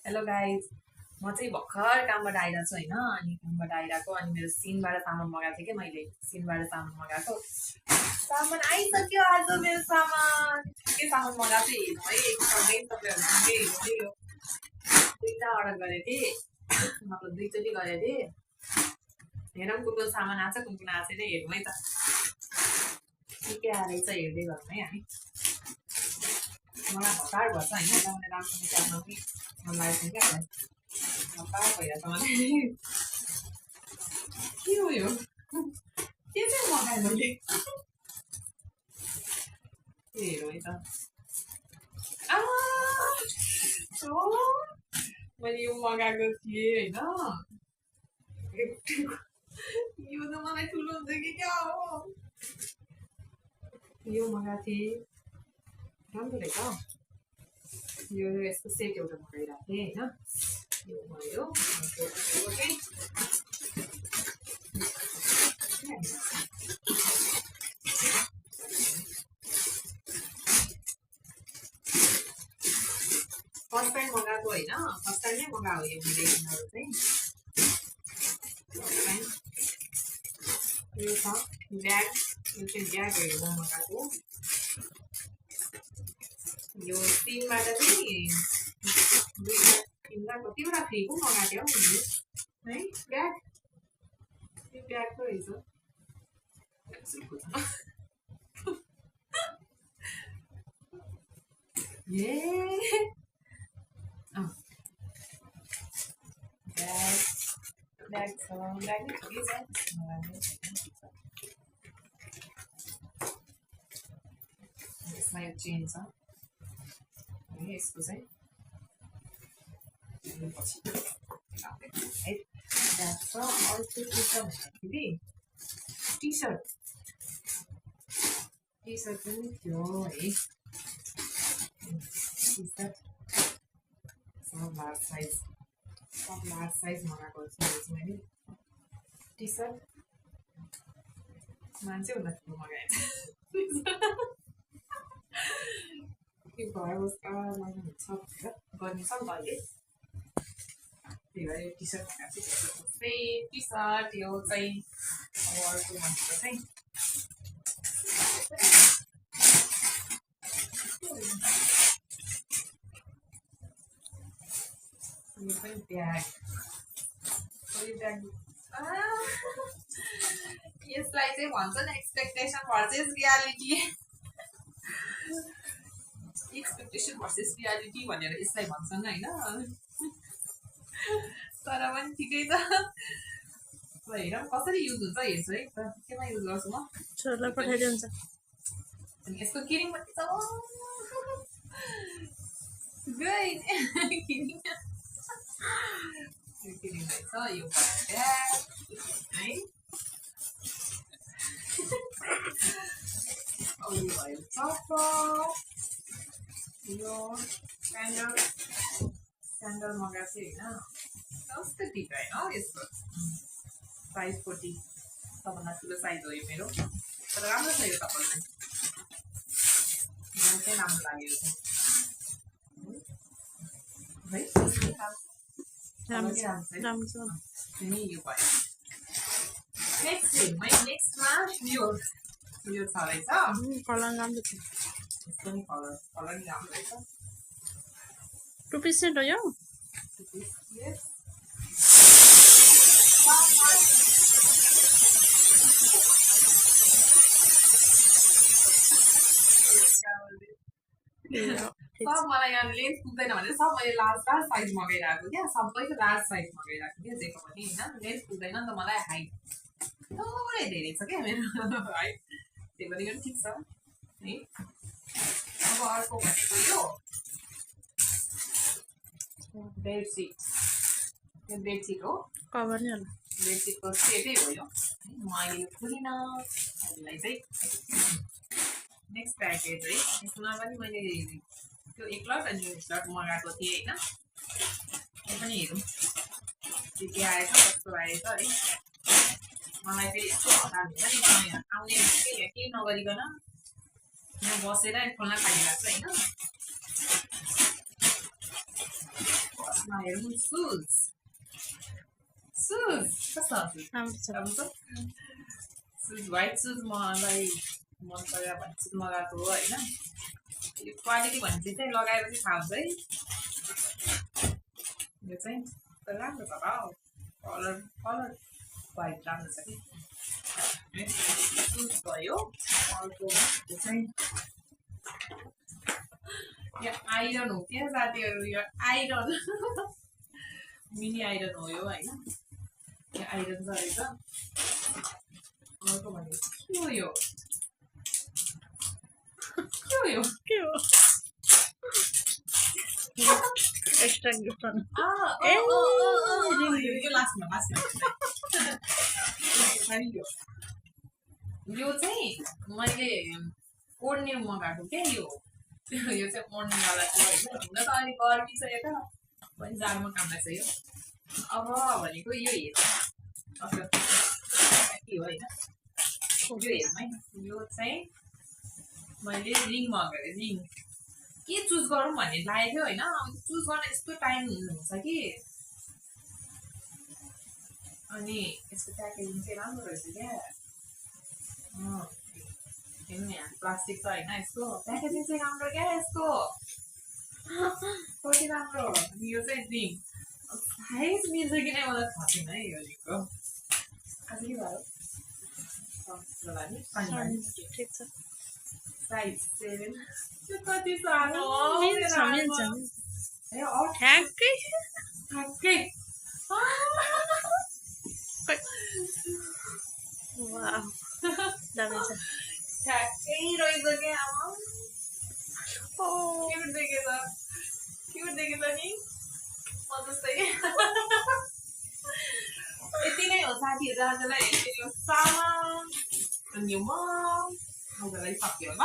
hello guys म चाहिँ भर्खर कामबाट आइरहेको छु होइन अनि कामबाट आइरहेको अनि मेरो सिनबाट सामान मगाएको थिएँ कि मैले सिनबाट सामान मगाएको सामान आइसक्यो आज मेरो सामान के सामान मगाएको थिएँ हेर्नु है एकदमै तपाईँहरू हेर्नु दुईवटा अर्डर गरेको थिएँ मतलब दुईचोटि गरेको थिएँ हेरौँ कुन सामान आएको छ कुन आएको छैन हेर्नु है त के आएछ हेर्दै गर्नु है हामी मलाई हतार भएछ होइन मैले राम्रोसँग काम पनि मन लागेको थियो क्या हतार भइरहेछ मलाई के हो यो के चाहिँ मगाएँ मैले हेरौँ है त मैले यो मगाएको थिएँ होइन यो त मलाई ठुलो हुन्छ कि क्या हो यो मगाएको थिएँ राम्रो रहेछ यो यस्तो सेट एउटा मगाइरहेको थिएँ होइन यो भयो फर्स्ट टाइम मगाएको होइन फर्स्ट टाइम नै मगाएको यो मैले चाहिँ यो छ ब्याग यो चाहिँ ब्यागहरू मगाएको यो सिनबाट चाहिँ दुईवटा तिनवटा कतिवटा फ्री पो मगाएको थियो है ब्याग यो ब्यागको रहेछ ब्याग छ ब्याग ठिकै छ यसमा यो चेन छ यसको चाहिँ पछि है ब्याग छ अर्को के छ भन्दाखेरि टी सर्ट पनि थियो है टी सर्ट सब लार्ज साइज मगाएको छु मैले टी सर्ट मान्छे हुँदा ठुलो मगाएछ त्यो घर बस्दा लगाउनु हुन्छ गर्ने छ नि त अहिले त्यही भएर यो टी सर्ट मगाएको छु टी सर्ट यो चाहिँ अर्को भनेको चाहिँ यो पनि ब्याग यसलाई चाहिँ भन्छ नि expectation versus reality expectation versus reality भनेर यसलाई भन्छन् होइन तर पनि ठिकै छ हेरौँ कसरी युज हुन्छ हेर्छु है त केमा युज गर्छु म छोरालाई पठाइदिन्छ अनि यसको किरिङ पनि छ किरिङ रहेछ यो है यो भयो चप्पल यो स्यान्डल मगाएको थिएँ होइन कस्तो ठिक होइन हौ यसको साइज 40 सबभन्दा ठुलो साइज हो यो मेरो तर राम्रो छ यो चप्पल चाहिँ मलाई चाहिँ राम्रो लाग्यो है यो भयो नेक्स्टमा यो छ रहेछ कलर राम्रो छ यसको नि कलर नि राम्रो रहेछ 2 piece सेट हो यो सब मलाई यहाँ लेन्थ पुग्दैन भने सब मैले लार्ज साइज मगाइरहेको क्या सबैको लार्ज साइज मगाइरहेको क्या जेको पनि होइन लेन्थ पुग्दैन नि त मलाई हाइट थोरै धेरै छ क्या मेरो हाइट त्यही पनि पनि ठिक छ है अब अर्को भनेको यो बेडसिट हो कभर नि होला बेडसिटको सेटै हो यो म अहिले यो खोलिनँ अहिलेलाई चाहिँ नेक्स्ट प्याकेज है यसमा पनि मैले त्यो एक लट अनि एक लट मगाएको थिएँ होइन यो पनि हेरौँ के आएछ कस्तो आएछ है मलाई फेरि यस्तो हतार हुन्छ नि यहाँ आउने केही नगरिकन यहाँ बसेर खोल्न थालिरहेको छ होइन यसमा हेरौँ सुज सुज कस्तो सुज राम्रो छ राम्रो छ सुज व्हाइट सुज मलाई मन परेर भन्ने सुज मगाएको हो होइन यो क्वालिटी भन्ने चिज चाहिँ लगाएपछि थाहा हुन्छ है यो चाहिँ राम्रो छ हौ कलर कलर व्हाइट राम्रो छ कि सुज भयो अर्को यो चाहिँ यो आइरन हो क्या साथीहरू यो आइरन मिनी आइरन हो यो होइन यो आइरन छ रहेछ अर्को भनेको के हो यो के हो एक्स्ट्रा गिफ्ट यो लास्टमा यो चाहिँ मैले ओढ्ने मगाएको क्या यो चाहिँ ओढ्नेवाला छ होइन हुन त अलिक गर्मी छ यता पनि जाडोमा काम लाग्छ यो अब भनेको यो हेर्नु के हो होइन यो हेर्नु है यो चाहिँ मैले रिङ मगाएको रिङ के चुज गरौँ भन्ने लागेको थियो होइन अब चुज गर्न यस्तो टाइम हुन्छ कि अनि यसको प्याकेजिङ चाहिँ राम्रो रहेछ क्या हेर्नु यहाँ प्लास्टिक छ होइन यसको प्याकेजिङ चाहिँ राम्रो क्या यसको कति राम्रो यो चाहिँ रिङ साइज मिल्छ कि नै मलाई थाहा छैन है यो रिङको आज के भयो ठिक छ साइज 7 त्यो कति सानो मिल्छ ठ्याक्कै ठ्याक्कै वाह दामी छ ठ्याक्कै रहेछ क्या आमा क्युट देखेछ नि म जस्तै यति नै हो साथीहरू आजलाई यो सामान अनि यो म आजलाई सक्यो ल